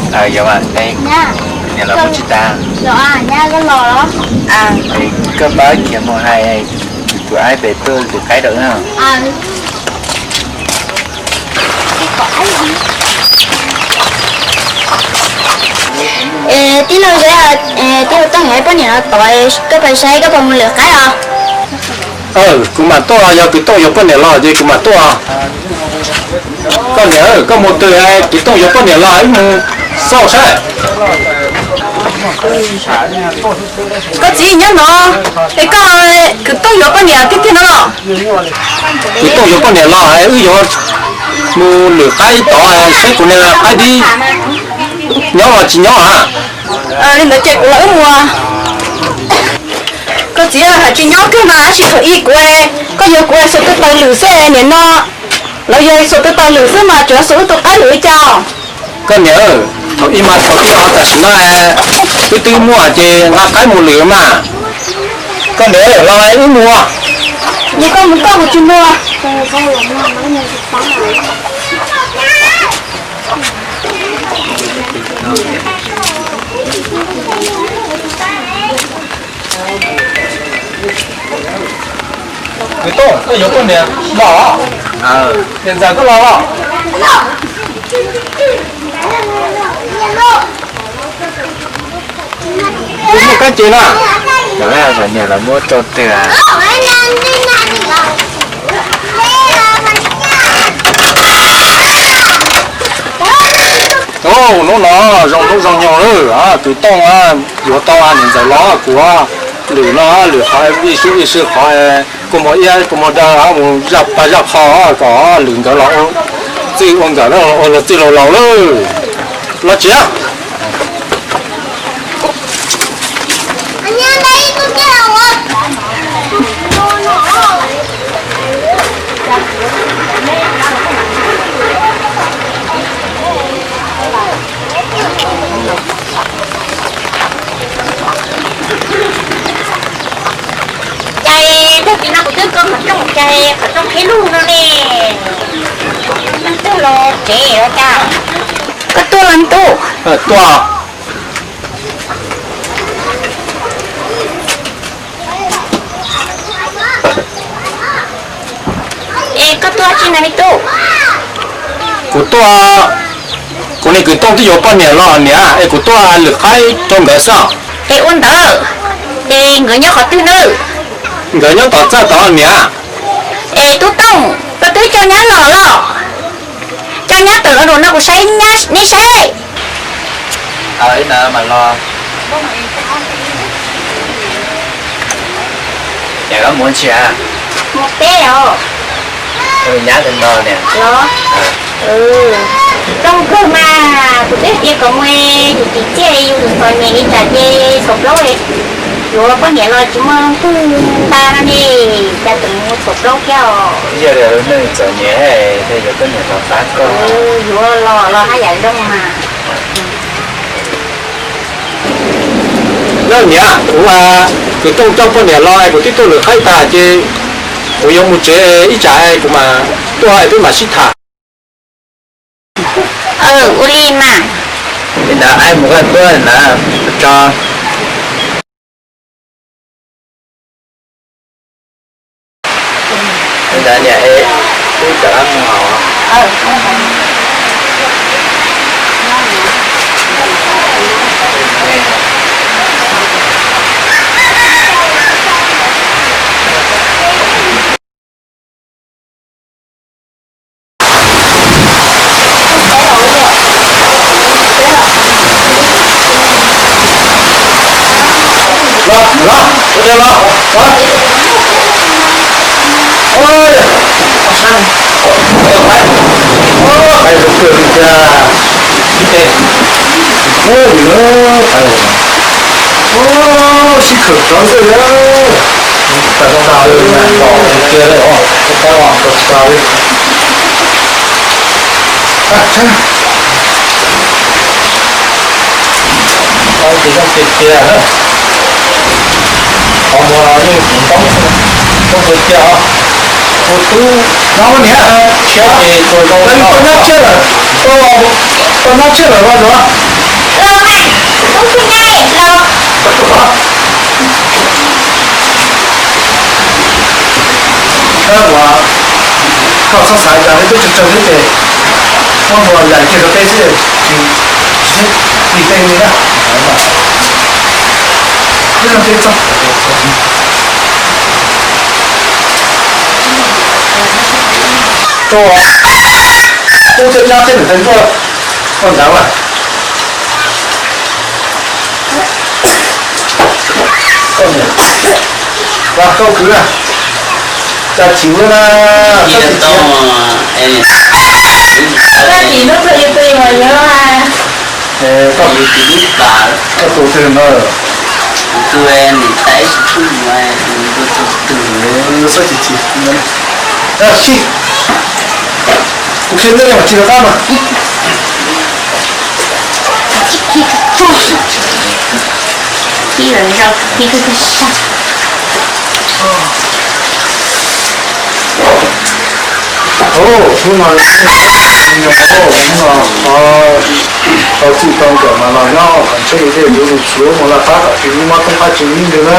Yog, niam los mus tsis tas. Koj pab khiav mus hais tus aib pem tuaj lwm qaib rau wb na. Tij laug, tij laug Tooj, poj niam no tod, koj puas saib koj puas mus lwm qaib os? Kuv mam tuaj, yog kwv Tooj yuav poj niam los ces kuv mam tuaj. Koj niam, koj mus twg, kwv Tooj yuav poj niam los wb mus xauj saib. Koj txiv nyob no, es koj, kwv Tooj yuav poj niam tiag tiag no los? Kwv Tooj yuav poj niam los wb yuav mus lwm qaib tod saib kuv niam qaib tib nyob los tsis nyob a. Li ntawd ces kuv los wb mus. Koj txiv, hais tsis nyob kawg mas tab sis thaum ub kuv, koj yuav kuv xuas tus taws lwm xwb, nim no los yog xuas tus taws lwm xwb mas tseem xuas wb tus qaib lwm li cas? Koj niam, thaum ub mas thaum ub, tam sim no wb twb muaj ces nqa qaib mus lwm mas. Koj niam, los wb mus. Mus koj mus, koj mus tsis mus. Kwv Tooj, koj yuav poj niam los? Niam ntxawm koj los los? Kuv muaj kab ces na. Niam los muab rau twg? Hnub no zoo hnub zoo nyoog lawm, kwv Tooj yuav tau niam ntxawm los, kuv lwm no lwm qhov vij sub vij sw qhov, kua muag iab kua muag daw mus zaj pag zaj qho kom lwm nkawd los ua txij ua nkawm ua luag txij luag laus lawm. Los tsis Cas tag kis no kuv twb kho qhov rooj, cas qhov rooj qhib lug no ne. Leej twg los tsev los cas? Koj tuaj los tub? Tuaj. Es koj tuaj tsi na me tub? Kuv tuaj, kuv niam kwv Tooj twb yuav poj niam los niam, es kuv tuaj lwm qaib rau nkawd xwb. Es ua ntawd, es nkawd nyob qhov twg nawb? Nkawd nyob tom txaj tod niam. Es tub Tooj, koj twb coj nyab los los? Coj nyab tawm los no kuv saib neb saib. Ib ntawd mas los. Ces koj mus tsi? Mus teb os. Nyab tus no niam. Los? Zoo kawg mas, kuv twb tias kom mus yus tim txiaj yus txom nyem li cas ces txhaum plaub, yuav poj niam los tsis muaj kub nta no ne, cas tseem mus txhaum plaub thiab os. Yog li lub neej txom nyem thiaj yuav poj niam los pab koj. Yuav los los haj yam zoo mas. Yog niam, kuv, kwv Tooj coj poj niam los es kuv twb tuaj lwm qaib tag ces kuv yuav mus tsev ib tsam kuv mam tuaj es peb mam sib tham. Ua li mas. Li ntawd aib mus koj tuaj na, tso. Li ntawd niam es, wb rov qab mus hauv. Los, los, ua dej los, los. Ua, ua, ua, ua, ua, ua, ua, ua, ua, ua, sib khawm tsov ntxawg na. Ua, ua, ua, ua, ua, ua, ua, ua, Tau tus zoo tiag tiag na. Qhov muag yeej tsis ntoob, ntoob tiag tiag os. Tus tub no niam, tsis, tus zoo, tau nyob tsiab lawm, tau nyob tsiab lawm los. Koj txhob xav cas, peb twb tsawg tsawg thiab ces muab mus yais kiag rau peb xwb, tsis sib tis tej li na. Ib leeg peb txog. Tuaj, kub thiab nyab thiab niam tais nruaj, koj ntav mas. Koj niam, vas koj kwv na, cas chim ua na, koj tsis chim. Koj chim hnub twg li plig mas yog koj, koj tus twg no? Xyov chim chim, sij, kuv qhia nej mas tsis rov qab mas. Hnub no, hnub no tau txij tau nkawm mas los nyob kom ntshe li dej ntuv nus tsuav mus laj qab kom tsis muaj tooj qab tsis muaj ntws na.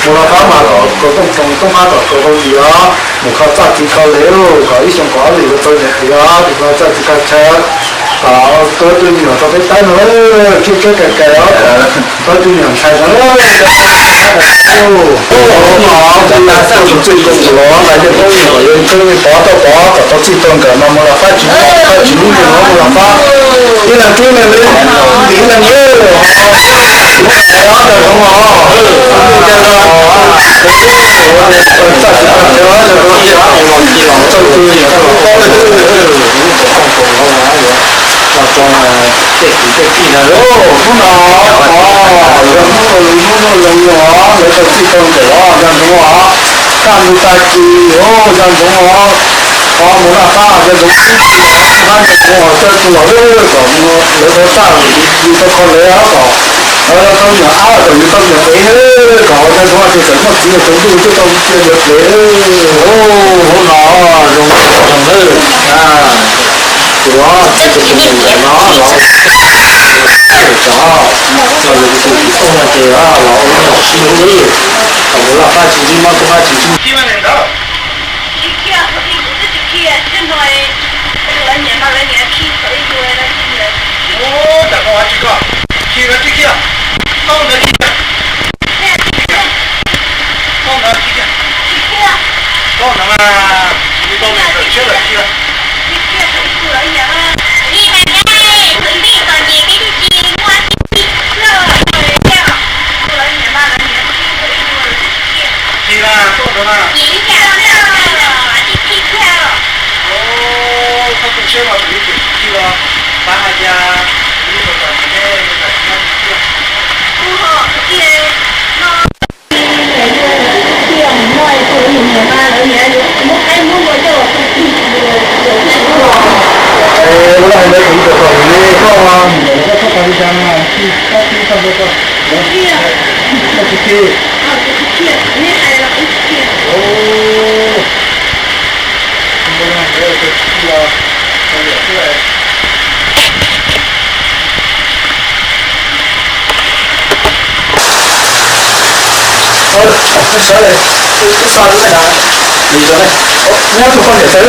Mus laj qab mas kom kaus tooj tooj qab kom kaus hau ntws os, mus kho txaj txiv kho lev kom ib xyoo kom ob lim rau tau niam txiv os, mus kho txaj txiv kho chaw kom tau tus me nyuam rau peb tau no, thiab thiab kawg kawg os, tau tus me nyuam ntxhais no. Hnub no txij tau nkawm los mas yeej poob yeej pov tau pov kom tau txij tau nkawm mas mus laj qab tsis muaj tooj qab tsis muaj ntws os, mus laj qab. Ib leeg tib leeg li, ib leeg li. Ntawm no, txaj txiv kho chaw, txaj txiv kho chaw, txaj txiv kho chaw. Los rau tej kwv tej tij na, hnub no, hnub no, hnub no zoo os, lawv tau txij tau nkawm os, nco ntsoov os, kaj ntug tag kis os, nco ntsoov os, qhov mus laj qab nco ntsoov, qab nco ntsoov os, caw tus los kom lawv tau txaj, yus tau kho lawv os, kom lawv tau nyuam ab kom yus tau nyuam ev, kom nco ntsoov tias txawm muaj txiv los tsaus ntuj twb tau cia yuav plev. Hnub no zoo zoo lawm. Tus os, txij tus tus ntawm no los, los yog tus tus tsis tuaj no ces los ua nyuam sib hlub, kom mus laj qab tsis ntsib mob, tuaj qab tsis ntsib. Sawv daws,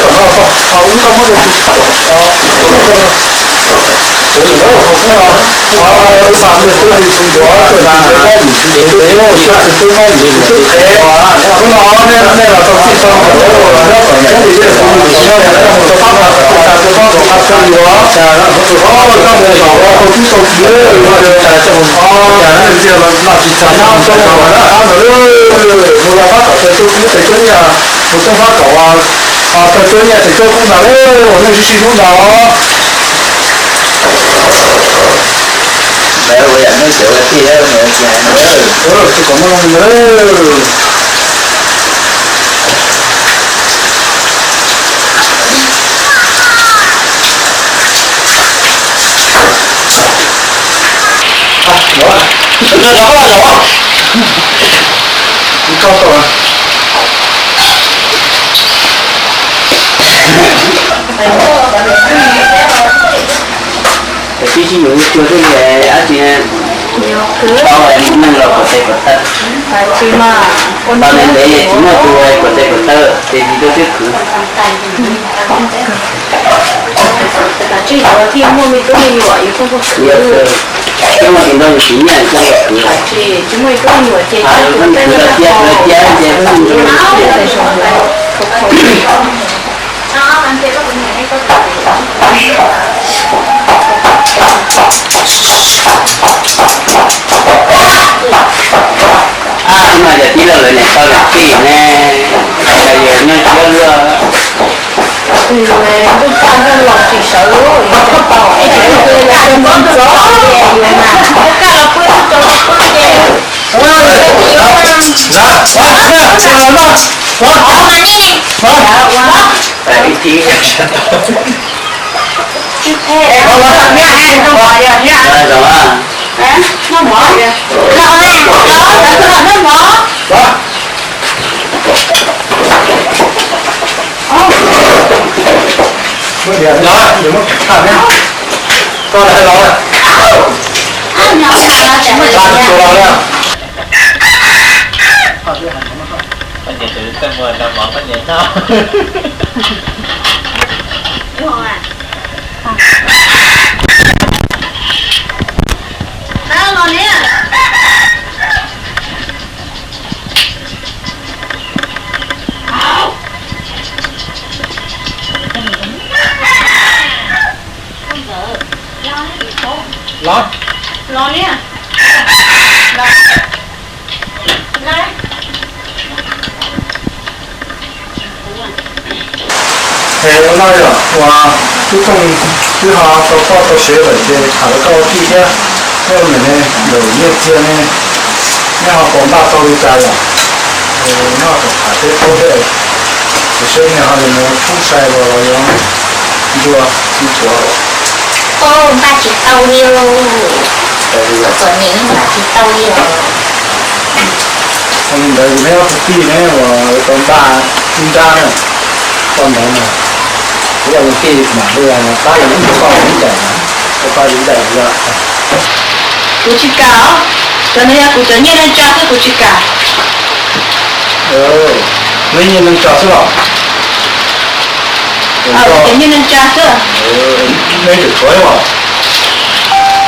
wb xa lub na, nyob tus poj niam sawv lub tom no, ua lub koj muab rau tus, tus no, xa tus tus tus ncuav, tus no, nej los tau txij tau nkawm, nyob kom nyob li tus tus no, nyob kom tau pab tau tau tau tau tau yuav, koj mus zaum tau tub tau kiv, mus los pab kom tau tub tau kiv, mus tau pab kom tau tub tau kiv, tes cuab nyiaj tes cuab kub ntag lauj, nej sib sib hlub ntag os. Tsis kom muaj loo ntawd. Tib si yuav cuag tej niag dab tsi, Tau neeg los puas tes puas taw, tau neeg ntev tsis muaj tus puas tes puas taw ces tsis tuaj twb khwv. Yog, twb muaj tus nrog yus siv nyiaj coj los khwv, khwv los cia, khwv los cia ces Ab, no yog tij laug lawv niam tau niam tij ne, yog nyob siab luaj. Ntuj tag ntuj los tsis sawv, yus tsis tau es tsis tau, yus mas kaj los pw tau pw ces Los, los niam. Es ua no yog uas tub Tooj twb ho tau poj tau sev lawm ces tham rau koj ua tij thiab. Neb ua ntawm ne, ntawm nyiaj txiag ne, neb ho puas npaj tau li cas yom? Neb ho tham tham peb paub thiab, es seb neb ho yuav mus pub sai los los yuav ncua mus tuav. Npaj tsis tau li, txom txom nyem npaj tsis tau li os. Ua li ntawd ces neb ob kwv tij neb uas tau npaj ib nrab na, tau ntawd na, kuv ua kwv tij mam li pab los ib txoj ib ncaim na, tau pab ib ncaim os. Kuv tsis kam, cov ntawd yog kuv cov nyiaj neej tsa xwb, kuv tsis kam. Neb nyiaj neej tsa xwb los? Cov nyiaj neej tsa xwb. Neb tseem tshuav ib los?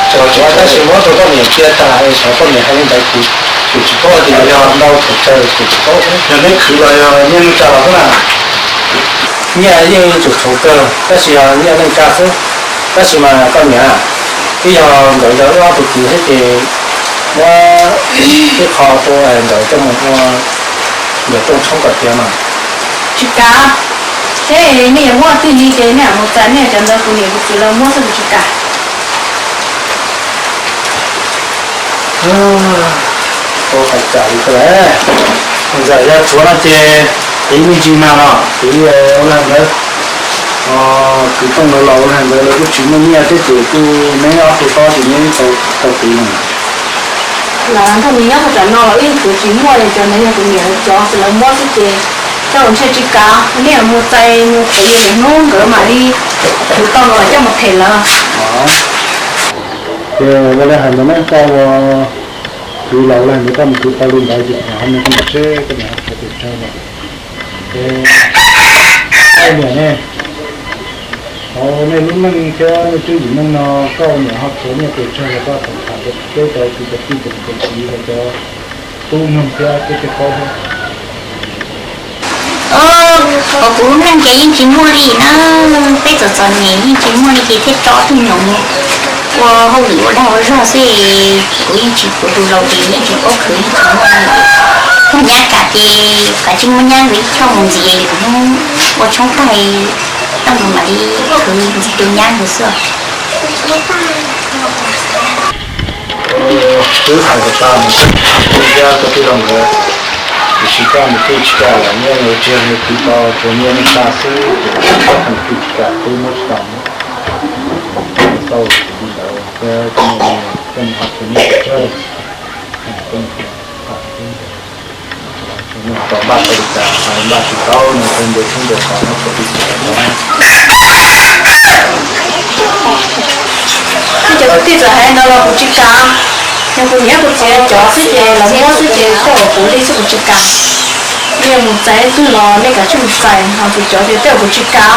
Tshuav, tab sis muab rau poj niam cia tas, xyov poj niam hais li ntawd kuv, kuv tsis paub tias yog ntau thaum kawg kuv tsis paub. Yog neb khwv los yog nyiaj neej tsa los xwb na? Nyiaj yeej tseem tshuav kawg tab sis yog nyiaj neej tsa xwb. Tab sis mas koj niam, twb yog nkawd yog wb ob tug kwv thiab ces muab ib qho rau nkawd coj mus ua nkawd rooj tshoob kom tiav mas. Tsis kav, seb nej yuav muab twg li ces nej mam mus txais nej cov ntawd, kuv niam kuv txiv lawv muab xwb kuv tsis kam. Ua cas li koj lawm, ntxawm yog tshuav no ces tiv me ntsis mas los tiv ua lag ntawd. Kwv Tooj lawv los ua lag ntawd lawv kuj tsis muaj nyiaj thiab ces kuj neb ob tug tob ces neb tau tiv no. Los nrog nws nyob tau tsam no los ib tug tsis muaj, cov ntawd yog kuv niam lawv cov ces lawv muab xwb ces coj los ntshe tsis kav, nej mus txais mus qhwv yus lwm hnub nkawd mam li khwv tau los coj mus them lawv. Ces ua li hais ntawd ne, koj ua kwv los ua lag ntawd koj mus kwv tau li ntawd ces kuv ho nug koj niam seb koj niam ho tshuav tus tsawg lawm. Ces koj niam ne, hauv nej lub neej thiab nej twb yim neej no koj niam ho tshuav nyiaj tus tsawg los koj tau tham rau peb cov kwv cov tij cov niam cov txiv los cov tub mloog thiab peb thiaj paub thiab. Hauv kuv lub neej ces yeej tsis muaj li na, peb txom txom nyem yeej tsis muaj li ces thiaj tso tug nyuam mus ua hauj lwm ua dag ua zog xwb, kuv yeej tsis, kuv tus laus ces yeej tsis paub khwv yeej tsis muaj li. Muaj nyab kam ces kav tsij muab nyab nkawd ib choj mus ntxiv, kuv ua tshoob tag, tag mus mam li khwv ntxiv tus nyab nkawd xwb. Twb hais kom tau mus, twb thiab koj twb zoo nkawd, tiam sis koj mus twb tsis kam los nyiaj ntawd tsis yog nws kwv tau, tsuas nyiaj neej tsa xwb ces koj mus twb tsis kam, twb muab tsis tau mus. Tau li ntawd thiab koj mus, koj mus ho tsuas nyiaj tsis txawj, koj mus tham xwb. Tau npaj tau li cas, npaj tsis tau no, tau ntu tshoob ntu qhov no, tau li cas no. Cov kwv tij txawm hais ntawd los kuv tsis kam. Yog kuv niam kuv txiv cov xwb ces lawv muab xwb ces tej uas kuv li xwb kuv tsis kam. Nej mus txais twg los nej kav tsij mus txais, ho kuv cov ces tej uas kuv tsis kam.